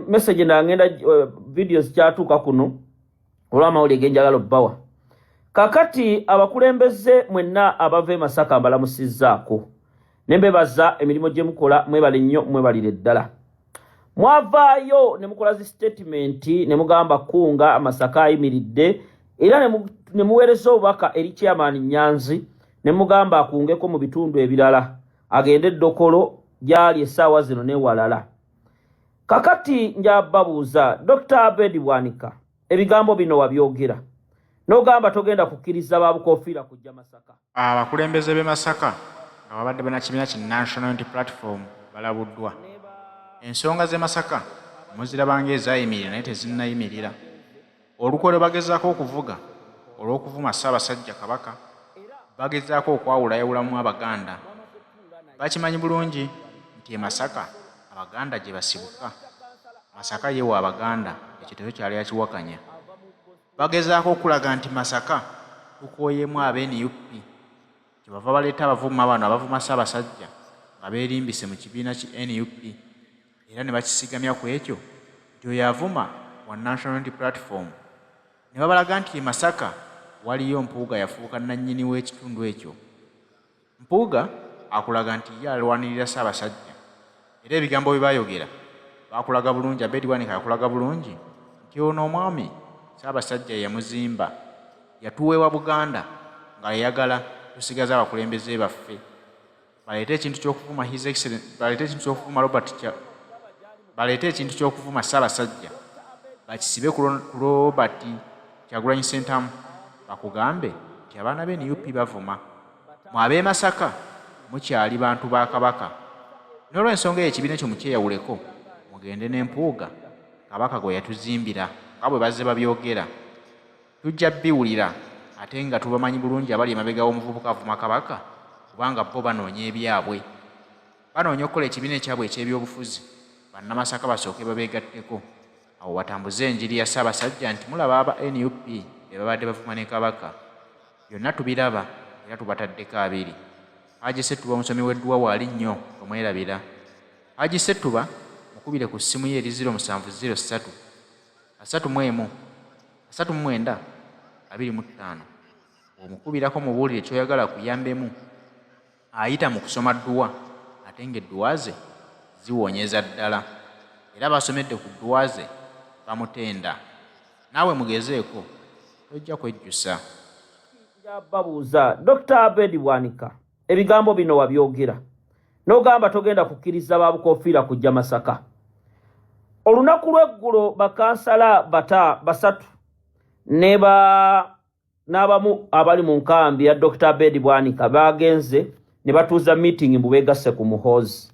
Message nangenda video zikyatuuka kuno olw'amawulire genjagala obbawa. Kakati abakulembeze mwenna abava e Masaka mbalamusizzaako ne mbebaza emirimu gye mukola. Mwebale nnyo, mwebalire ddala. Mwavaayo ne mukola zi statement ne mugamba kunga Masaka ayimiridde, era ne muweereza obubaka eri Chairman Nyanzi ne mugamba akungeko mu bitundu ebirala, agende eddokolo gyali essaawa zino newalala. Kakati njababuuza, Dr Abed Bwanika, ebigambo bino wabyogera n'ogamba togenda kukkiriza babukofiira kujja Masaka. Abakulembeze b'e Masaka nga babadde bannakibiina ki National Unity Platform balabuddwa. Ensonga z'e Masaka muziraba ng'ezaayimirira naye tezinnayimirira. Olukwe lwe bagezaako okuvuga olw'okuvuma Ssaabasajja Kabaka, bagezaako okwawulayawulamu Abaganda. Bakimanyi bulungi nti e Masaka Abaganda gye basibuka. Masaka ye wa Baganda, ekyo tetukyali akiwakanya. Bagezaako okulaga nti Masaka tukooyeemu aba NUP. Kyebava baleeta abavuma bano abavuma Ssaabasajja nga beerimbise mu kibiina ki NUP era ne bakisigamya ku ekyo nti oyo avuma wa National Unity Platform, ne babalaga nti e Masaka waliyo Mpuuga yafuuka nnannyini w'ekitundu ekyo. Mpuuga akulaga nti ye alwanirira Ssaabasajja era ebigambo bye baayogera baakulaga bulungi, Abed Bwanika yakulaga bulungi nti ono omwami Ssaabasajja ye yamuzimba, yatuweebwa Buganda ng'ayagala tusigaze abakulembeze baffe. Baleete ekintu ky'okuvuma His Excellency, baleete ekintu ky'okuvuma Robert Kya, baleete ekintu ky'okuvuma Ssaabasajja bakisibe ku Robert Kyagulanyi Ssentamu, bakugambe nti abaana be NUP bavuma. Mwe ab'e Masaka mukyali bantu ba Kabaka, n'olw'ensonga eyo ekibiina ekyo mukyeyawuleko mugende ne Mpuuga Kabaka gwe yatuzimbira nga bwe bazze babyogera. Tujja biwulira ate nga tubamanyi bulungi abali emabega w'omuvubuka avuma Kabaka kubanga bo banoonya ebyabwe. Banoonya okukola ekibiina ekyabwe eky'ebyobufuzi Bannamasaka basooke babeegatteko awo batambuze enjiri ya Ssaabasajja nti mulaba aba nup be babadde bavuma ne Kabaka. Byonna tubiraba era tubataddeko abiri. Haji Ssettuba omusomi w'edduwa waali nnyo tomwerabira. Haji Ssettuba mukubire ku ssimu ye eri ziro musanvu ziro ssatu, asatu mu emu, asatu mu mwenda, abiri mu ttaano. Bw'omukubirako mubuulire ky'oyagala akuyambemu. Ayita mu kusoma dduwa ate ng'edduwa ze ziwonyeza ddala era abasomedde ku dduwa ze bamutenda. Naawe mugezeeko tojja kwejjusa. Babuuza Dr Abed Bwanika, ebigambo bino wabyogera n'ogamba togenda kukkiriza babukofiira kujja Masaka. Olunaku lw'eggulo bakansala bata basatu ne ba n'abamu abali mu nkambi ya Dr Abed Bwanika bagenze ne batuuza meeting mbu beegasse ku Muhoozi,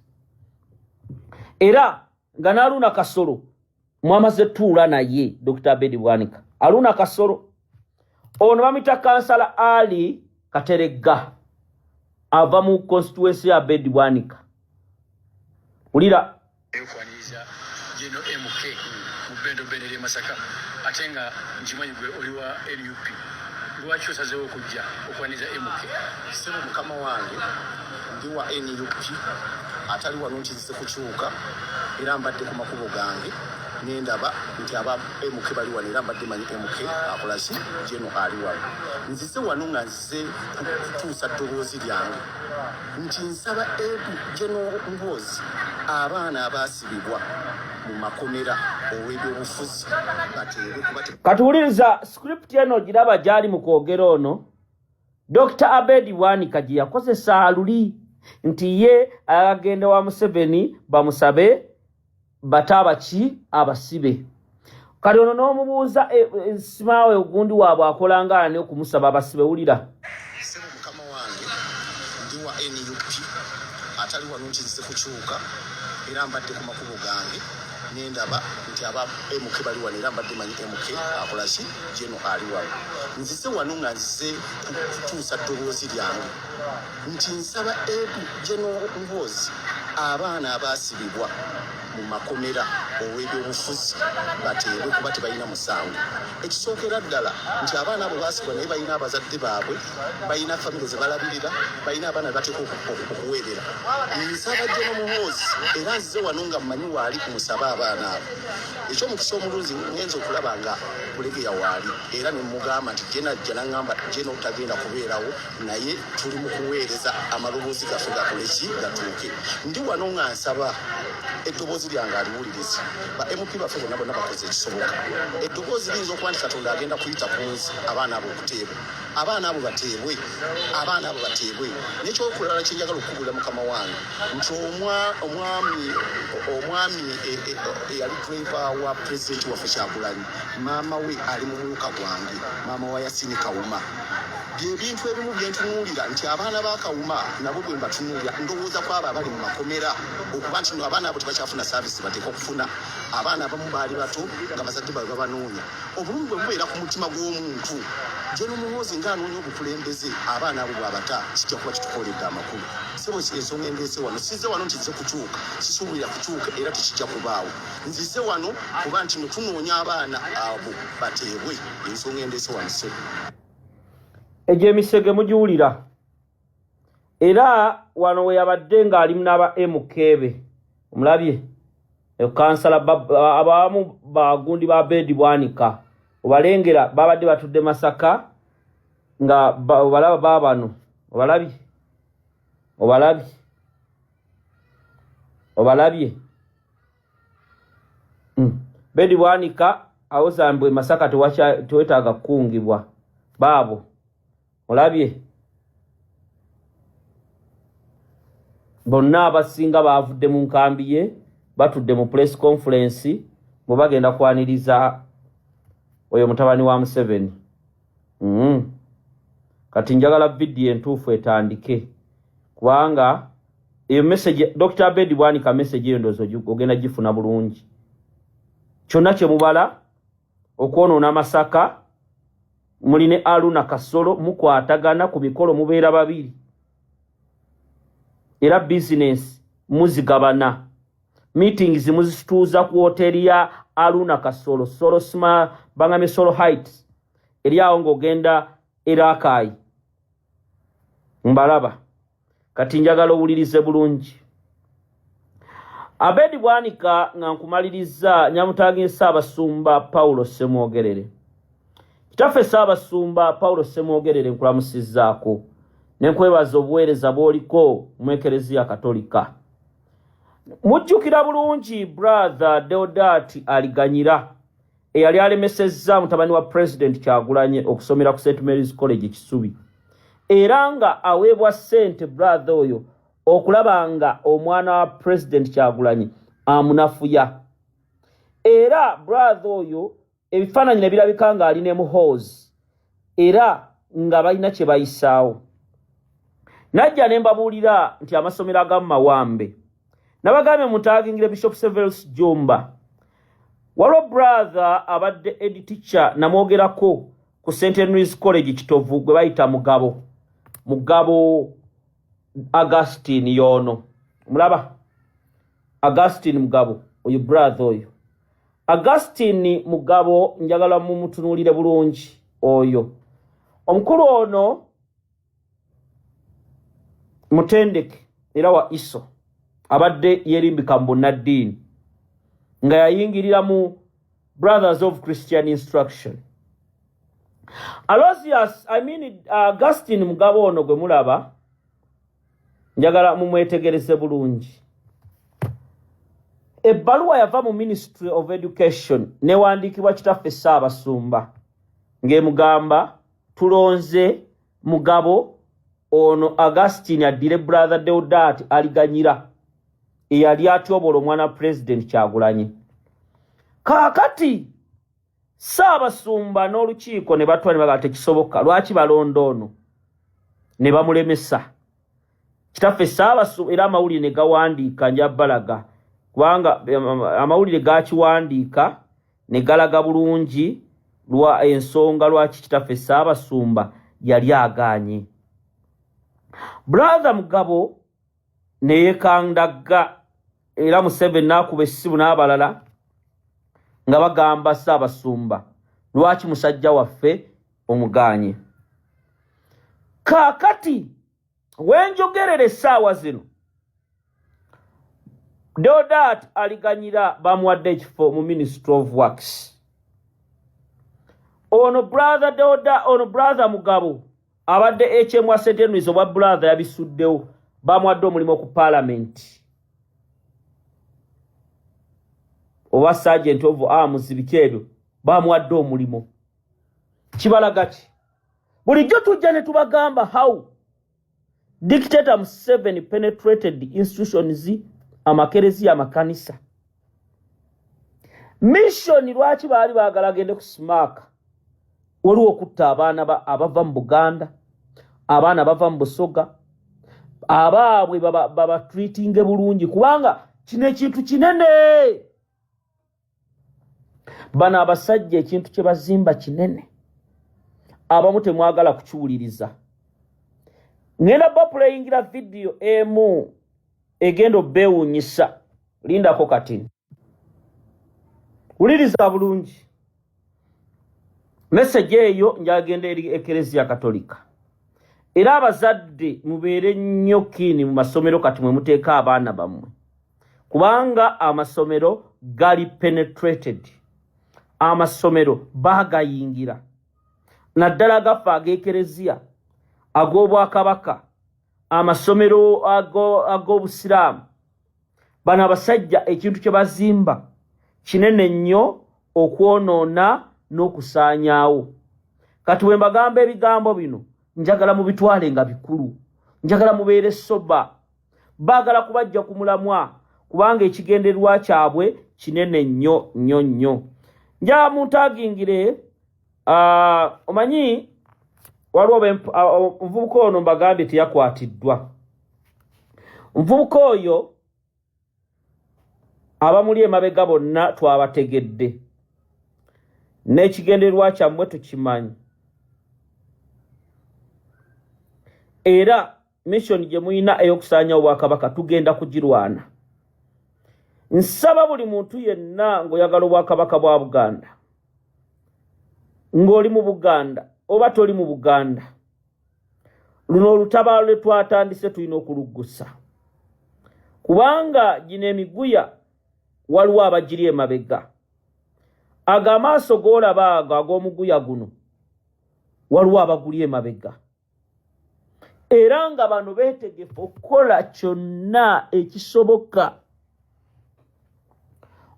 era nga n'Aluna Kasolo mwamaze tuula naye Dr Abed Bwanika. Aluna Kasolo ono bamuyita kansala Ali Kateregga, ava mu constituency ya Abed Bwanika. Wulira. Okwaniriza General MK mu Bendo Bendera e Masaka, ate nga nkimanyi gwe oli wa NUP, lwaki osazeewo okujja okwaniriza MK? Ssebo mukama wange, ndi wa NUP atali wano nti nzize kukyuka, era mbadde ku makubo gange nendaba nti aba MK bali wano, era mbadde manyi MK akola ki, Geno ali wano. Nzize wano nga nzize kutuusa ddoboozi lyange nti nsaba General Muhoozi abaana abaasibibwa mu makomera olw'ebyobufuzi bateebwe kuba Katuwuliriza script eno giraba gyali mu kwogera ono Dr Abed Bwanika gye yakozesa luli nti ye agenda wa Museveni bamusabe bata abaki abasibe. Kati ono n'omubuuza simaawe ogundi waabwe akola nga ani okumusaba abasibe. Wulira. Ssebo mukama wange, ndi wa NUP atali wano nti nzize kukyuka, era mbadde ku makubo gange nendaba nti aba MK bali wano, era mbadde manyi MK akola ki, Geno ali wano. Nzize wano nga nzize kutuusa ddoboozi lyange nti nsaba General Muhoozi abaana abaasibibwa mu makomera olw'ebyobufuzi bateebwe kuba tebalina musango. Ekisookera ddala nti abaana abo baasibwa naye balina abazadde baabwe, balina famire ze balabirira, balina abaana be bateekwa okuweerera. Nsaba General Muhoozi era nzize wano nga mmanyi waali ku musabe abaana abo. Eky'omukisa omulungi ngenze okulaba nga Bulegeya waali era ne mugamba nti General ajja n'aŋŋamba General tagenda kubeerawo naye tuli mu kuweereza amaloboozi gaffe gakole ki gatuuke. Ndi wano nga nsaba eddoboozi lyange aliwulirize. Ba MP baffe bonna bonna bakoze ekisoboka. Eddoboozi liyinza okuba nti Katonda agenda kuyita ku nze abaana abo okuteebwa. Abaana abo bateebwe, abaana abo bateebwe. N'ekyokulala kye njagala okukubuulira mukama wange nti omwami omwami eyali driver wa pulezidenti waffe Kyagulanyi, maama we ali mu muluka gwange, maama wa Yasini Kawuma. Bye bintu ebimu bye ntunuulira nti abaana ba Kawuma nabo bwe mbatunuulira ndowooza ku abo abali mu makomera okuba nti no abaana abo tebakyafuna saavisi bateekwa okufuna. Abaana abamu baali bato nga bazadde baabwe babanoonya. Obulumi bwe bubeera ku mutima gw'omuntu, General Muhoozi ng'anoonya obukulembeze, abaana abo bw'abata kijja kuba kitukoledde amakulu. Ssebo ensonga endeese wano, sizze wano nti nzize kukyuka, sisuubira kukyuka era tekijja kubaawo. Nzize wano kuba nti no tunoonya abaana abo bateebwe, ensonga endeese wano ssebo. Egyo emisege mugiwulira era wano we yabadde ng'ali n'aba MK be omulabye kansala abamu bagundi ba Bedi Bwanika obalengera babadde batudde Masaka nga obalaba baabano obalabye obalabye obalabye Bedi Bwanika awoza mbu e Masaka tewetaaga kukungibwa baabo olabye bonna abasinga baavudde mu nkambi ye batudde mu press conference mwe bagenda kwaniriza oyo mutabani wa Museveni. Kati njagala vidiyo entuufu etandike kubanga eyo message Dr. Abedi Bwanika message eyo ndowooza ogenda gifuna bulungi. Kyonna kye mubala okwonoona Masaka muli ne Aluna Kasolo mukwatagana ku mikolo mubeera babiri era bizinensi muzigabana meetings muzituuza ku wooteeri ya Aluna Kasolo Solo Sma Bangame Solo Heights eri awo ng'ogenda Erakaayi mbalaba. Kati njagala owulirize bulungi. Abedi Bwanika nga nkumalirizza nyamutaagin Ssaabasumba Paulo Ssemwogerere. Kitaffe Ssaabasumba Paulo Ssemwogerere nkulamusizzaako ne nkwebaza obuweereza bw'oliko mu Ekereziya Katolika. Mujjukira bulungi Brother Deodat Aliganyira eyali alemesezza mutabani wa President Kyagulanyi okusomera ku St Mary's College Kisubi era nga aweebwa ssente brother oyo okulaba nga omwana wa President Kyagulanyi amunafuya era brother oyo ebifaananyi ne birabika ng'ali ne Muhoozi era nga balina kye bayisaawo. Najja ne mbabuulira nti amasomero agamu mawambe. Nabagambye mutaagingire Bishop Severus Jumba. Waliwo brother abadde ed teacher namwogerako ku St Henry's College Kitovu gwe bayita Mugabo. Mugabo Augustine yoono. Mulaba? Augustine Mugabo oyo brother oyo. Augustine Mugabo njagala mumutunuulire bulungi oyo. Omukulu ono mutendeke era wa ISO abadde yerimbika mu bunnaddiini nga yayingirira mu Brothers of Christian Instruction. Aloysius, I mean Augustine Mugabo ono gwe mulaba njagala mumwetegereze bulungi. Ebbaluwa yava mu Ministry of Education newandiikibwa kitaffe Ssaabasumba ng'emugamba tulonze Mugabo ono Augustine addire Brother Deodat Aliganyira eyali atyobola omwana President Kyagulanyi. Kaakati Ssaabasumba n'olukiiko ne batwa ne bagamba tekisoboka, lwaki balonda ono ne bamulemesa. Kitaffe Ssaabasumba era amawulire ne gawandiika, nja balaga kubanga amawulire gakiwandiika ne galaga bulungi lwa ensonga lwaki kitaffe Ssaabasumba yali agaanye. Brother Mugabo ne yeekandagga era Museveni n'akuba essimu n'abalala. Nga bagamba Ssaabasumba, lwaki musajja waffe omugaanye? Kaakati wenjogerera essaawa zino, Deodat Aliganyira bamuwadde ekifo mu Ministry of Works. Ono brother Deoda, ono brother Mugabo abadde HM wa St Henry's, obwa brother yabisuddewo, bamuwadde omulimu ku parliament oba sergeant of arms, biki ebyo, bamuwadde omulimu. Kibalaga ki? Bulijjo tujja ne tubagamba how dictator Museveni penetrated institutions, amakereziya, amakanisa. Mission lwaki baali baagala agende ku smaaka? Waliwo okutta abaana abava mu Buganda, abaana bava mu Busoga, abaabwe babatreatinge bulungi, kubanga kino ekintu kinene. Bano abasajja ekintu kye bazimba kinene, abamu temwagala kukiwuliriza. Ŋŋenda bapuleyingira vidiyo emu egenda obbeewuunyisa. Lindako kati, wuliriza bulungi meseji eyo. Njagenda eri Ekereziya Katolika, era abazadde mubeere nnyo kiini mu masomero kati mwe muteeka abaana bammwe, kubanga amasomero gali penetrated, amasomero baagayingira, naddala gaffe ag'Ekereziya, ag'Obwakabaka, amasomero ag'Obusiraamu. Bano abasajja ekintu kye bazimba kinene nnyo okwonoona n'okusaanyaawo. Kati bwe mbagamba ebigambo bino, njagala mubitwale nga bikulu, njagala mubeere soba. Baagala kubajja ku mulamwa, kubanga ekigendererwa kyabwe kinene nnyo nnyo nnyo. Njala muntagingire. Omanyi waliwo omuvubuka ono, mbagambye teyakwatiddwa. Omuvubuka oyo abamuli emabega bonna twabategedde, n'ekigendererwa kyammwe tukimanyi, era mission gye mulina ey'okusaanya Obwakabaka tugenda kugirwana. Nsaba buli muntu yenna ng'oyagala Obwakabaka bwa Buganda, ng'oli mu Buganda oba toli mu Buganda, luno olutabaalo lwe twatandise tulina okuluggusa, kubanga gino emiguya waliwo abagiri emabega. Ago amaaso g'olaba ago ag'omuguya guno, waliwo abaguli emabega, era nga bano beetegefu okukola kyonna ekisoboka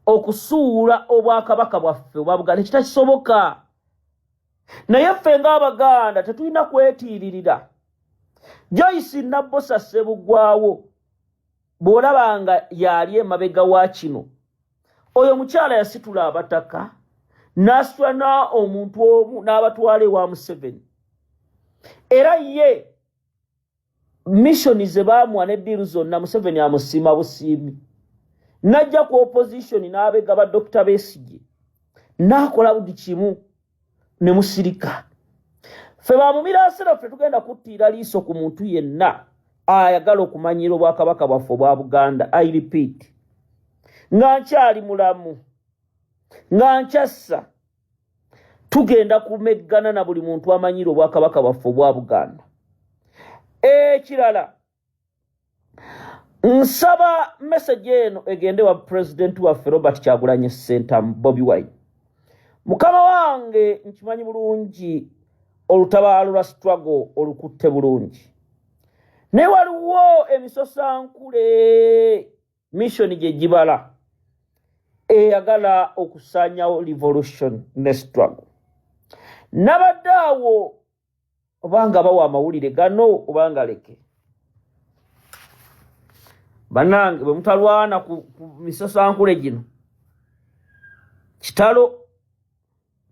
okusuula Obwakabaka bwaffe obwa Buganda. Ekitakisoboka, naye ffe ng'Abaganda tetulina kwetiiririra. Joyce Nabbosa Ssebugwawo bw'olaba nga y'ali emabega wa kino, oyo mukyala yasitula abataka n'asitula na omuntu omu n'abatwala ewa Museveni, era ye mission ze baamuwa ne deal zonna Museveni amusiima busiimi. Najja ku opposition n'abega ba Dr. Besigye, n'akola buli kimu ne musirika. Ffe bamumiraasira, ffe tugenda kuttiira liiso ku muntu yenna ayagala okumanyira Obwakabaka bwaffe obwa Buganda. I repeat, nga nkyali mulamu, nga nkyassa, tugenda kumeggana na buli muntu amanyira Obwakabaka bwaffe obwa Buganda. Ekirala, nsaba message eno egende wa pulezidenti waffe Robert Kyagulanyi Ssentamu, Bobi Wine. Mukama wange, nkimanyi bulungi olutabaalo lwa struggle olukutte bulungi, naye waliwo emisosankule mission gye gibala eyagala okusaanyawo revolution ne struggle. Nabadde awo, obanga bawa amawulire gano, obanga leke bannange, bwe mutalwana ku misasankule gino, kitalo.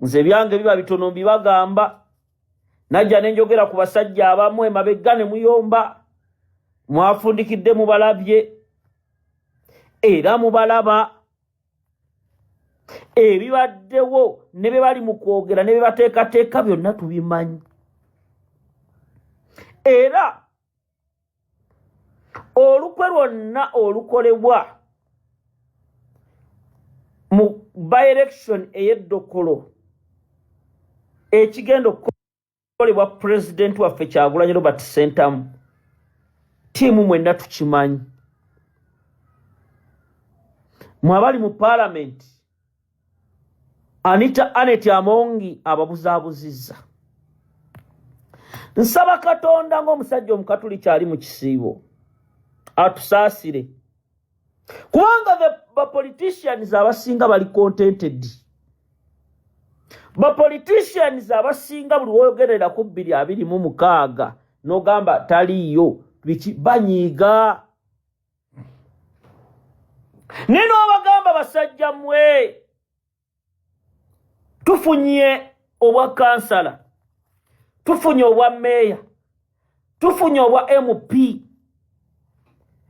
Nze ebyange biba bitono, mbibagamba. Najja ne njogera ku basajja abamu emabega ne muyomba, mwafundikidde, mubalabye era mubalaba ebibaddewo ne bye bali mu kwogera ne bye bateekateeka, byonna tubimanyi. Era olukwe lwonna olukolebwa Mu by-election ey'eddokolo ekigenda okukolebwa pulezidenti waffe Kyagulanyi Robert Sentamu, tiimu mwenna tukimanyi, mwe abali mu paalamenti, Anita Anet Amongi ababuzaabuzizza. Nsaba Katonda ng'omusajja omukatuliki ali mu kisiibo atusaasire, kubanga the bapoliticians abasinga bali contented. Bapoliticians abasinga buli woyogerera ku 2026 n'ogamba taliiyo biki, banyiiga. Naye n'obagamba, basajja mmwe, tufunye obwa kansala, tufunye obwa meeya, tufunye obwa MP,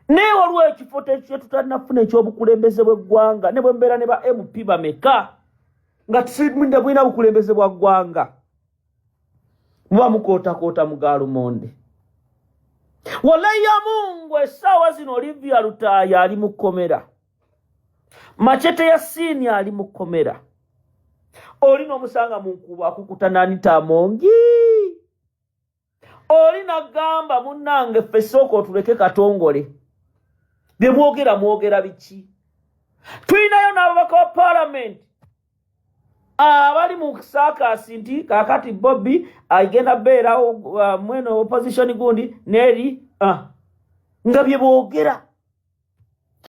naye waliwo ekifo kyetutanafuna ekyobukulembeze bw'eggwanga. Ne bwe mbeera ne ba MP bameka nga bulina bukulembeze bwa ggwanga, muba mukootakoota mu galumonde. Wallahi ya Mungu, essaawa zino Olivia Lutaaya ali mu kkomera, Machete Yasiini ali mu kkomera, oli n'omusanga mu nkuubo akukuta n'Anita Amongi, oli nagamba, munnange, ffe sooka otuleke katongole, bye mwogera mwogera biki? Tulinayo n'ababaka wa paalamenti abali mu saakaasi nti kakati Bobi agenda beerawo, mweno opposition gundi neeri nga bye boogera.